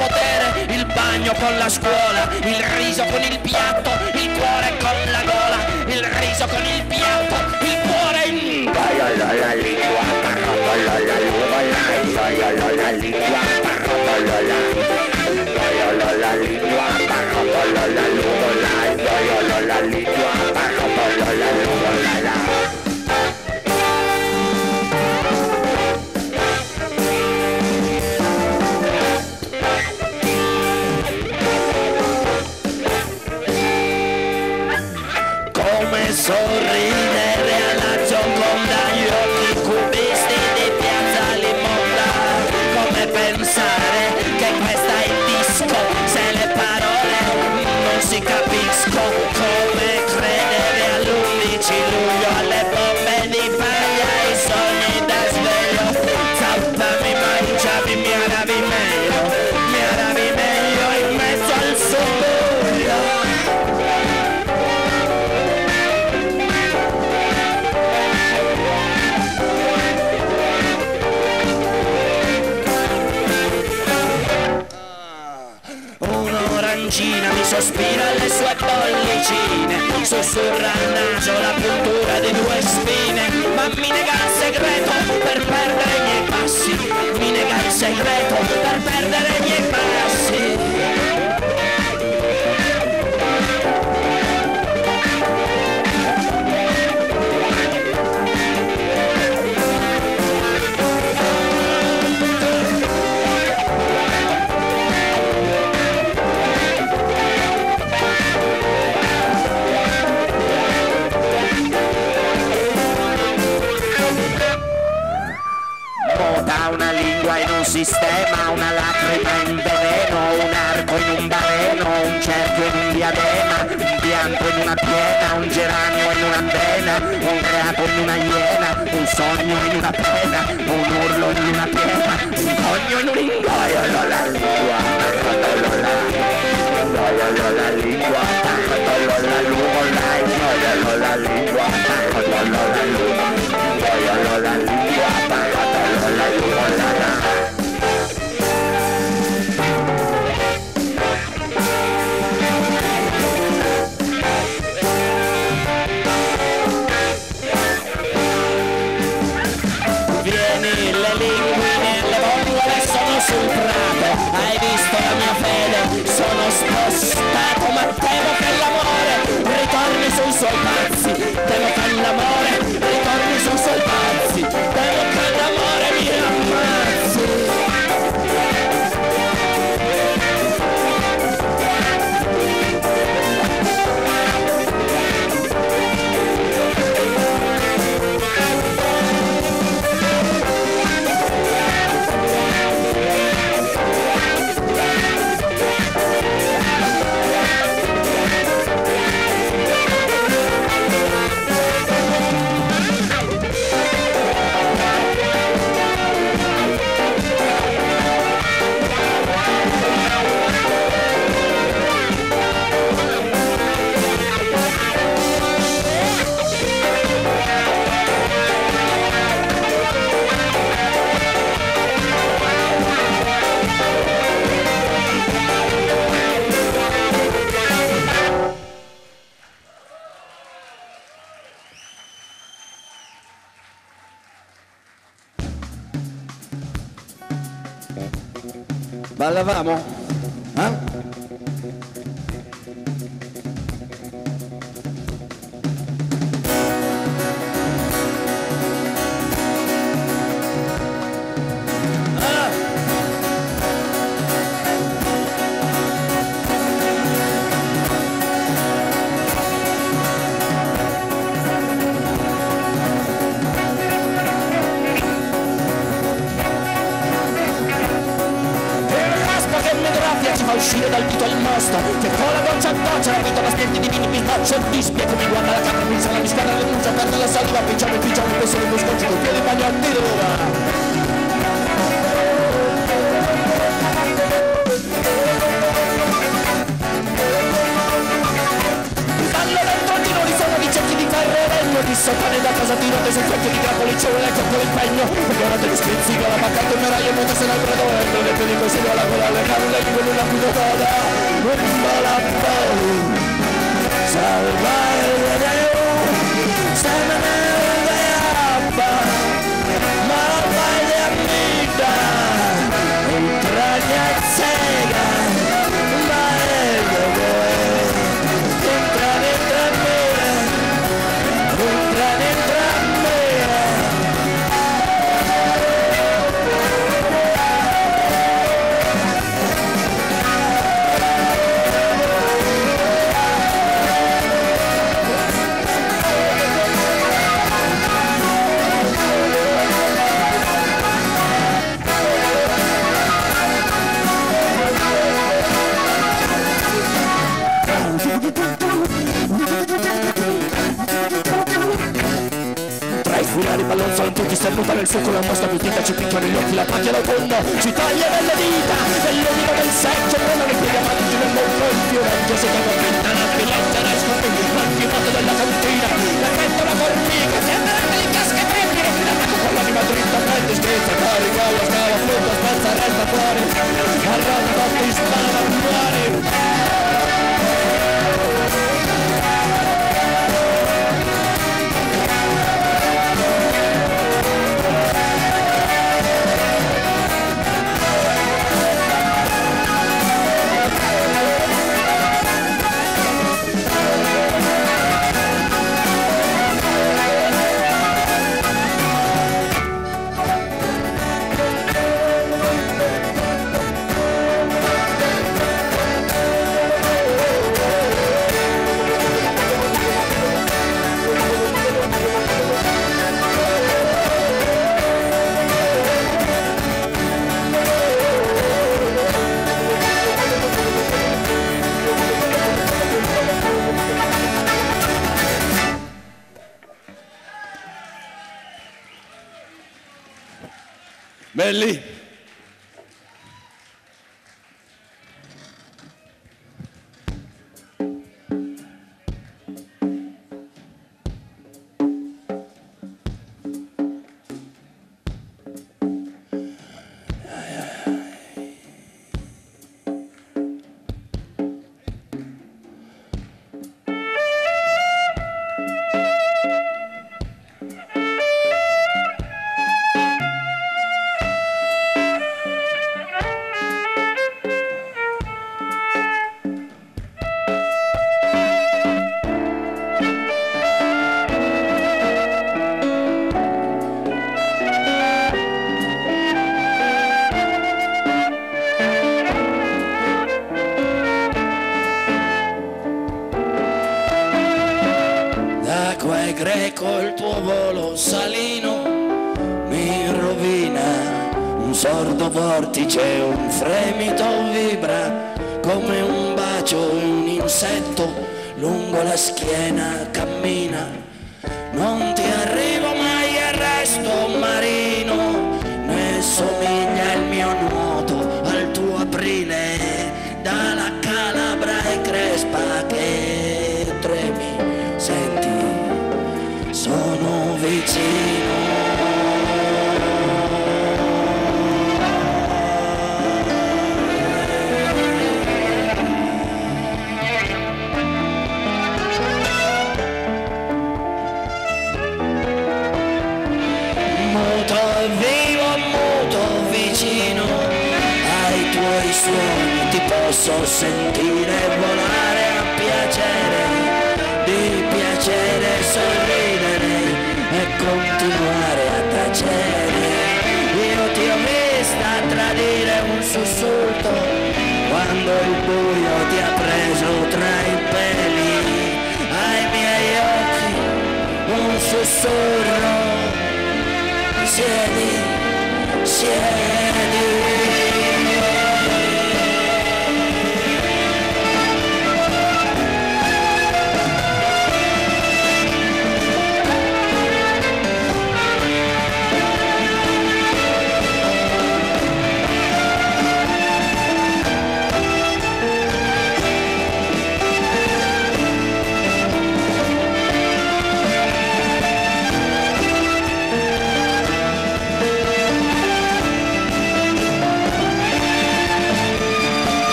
potere, il bagno con la scuola, il riso con il piatto, il cuore con la gola, il riso con il piatto, il cuore in... Come sorridere alla Gioconda, gli occhi cubisti di Piazza Limonda. Come pensare che questa è disco se le parole non si capisco. Come credere all'11 luglio, alle bombe di paglia, ai sogni da sveglio. Zappami, mangiami, mi aravi meglio, mi aravi meglio in mezzo al subbuglio. Un'orangina mi sospira le sue bollicine, sussurra al naso la puntura di due spine, ma mi nega il segreto per perdere i miei passi, mi nega il segreto per perdere i miei passi. Muta una lingua in un sistema, una lacrima in veleno, un arco in un baleno, un cerchio in un diadema, un pianto in una piena, un geranio in una vena, un reato in una iena, un sogno in una pena, un urlo in una piena, un cogno in un ingoio, la lingua, la lingua, la lingua, la lingua, la lingua. Vieni, le linguine e le vongole sono sul prato. Hai visto la mia fede? Sono spostato, ma temo che l'amore ritorni sui suoi passi. Temo che l'amore ritorni sui suoi passi. Temo che l'amore mi ammazzi. Ballavamo? Eh? Ci fa uscire dal dito il mosto che con la goccia a goccia la vita la spiriti divini mi faccio dispia che mi guarda la capra mi sale mi squadra le muccia perde la saliva picciamo picciamo penso di muscoli con piedi bagnati di. Ballo dentro di noi sono di cerchi di ferro e legno. Di sottani da casa tirate sui fianchi di grappoli c'è un lecco con l'impegno Perché ora te li spizzica la baccata in meraia e se nel brodo E non è di così la gola le canne in una puntata Un balappo Salvare Tutti sternuta nel succo la mosca più tinta ci picchia negli occhi la pacchia d'autunno ci taglia nelle dita nell'umido del secchio prendono i piedi avanti nel mondo il fiorente si chiama finta la figlietta la scopi l'antifatto della cantina la pentola formica si andrà le casche tremere l'attacco con l'anima dritta prendi schizza carica la scala frutta spezza resta fuori arrota cotti spara muori Belli. Vortice, un fremito vibra come un bacio, un insetto lungo la schiena cammina. Non ti arrivo mai e resto marino, né somiglia il mio nuoto al tuo aprile, dalla Calabra e Crespa che tremi, senti, sono vicino. Posso sentire volare a piacere, di piacere sorridere e continuare a tacere. Io ti ho vista tradire un sussulto quando il buio ti ha preso tra i peli, ai miei occhi un sussurro. Siedi, siedi.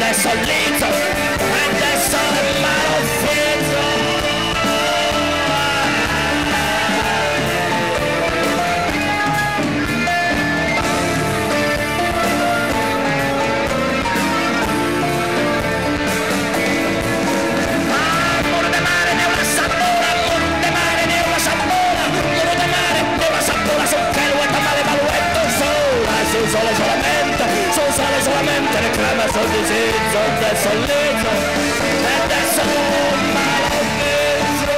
Adesso lizzo, adesso malofizzo. Muro de mare, neula sapora, muro de mare, neula sapora, muro de mare, neula sapora, su chelu e tamale baluetto sola, su sole solamente, su sole solamente, le crema sul disizzo, adesso lizzo, adesso malofizzo.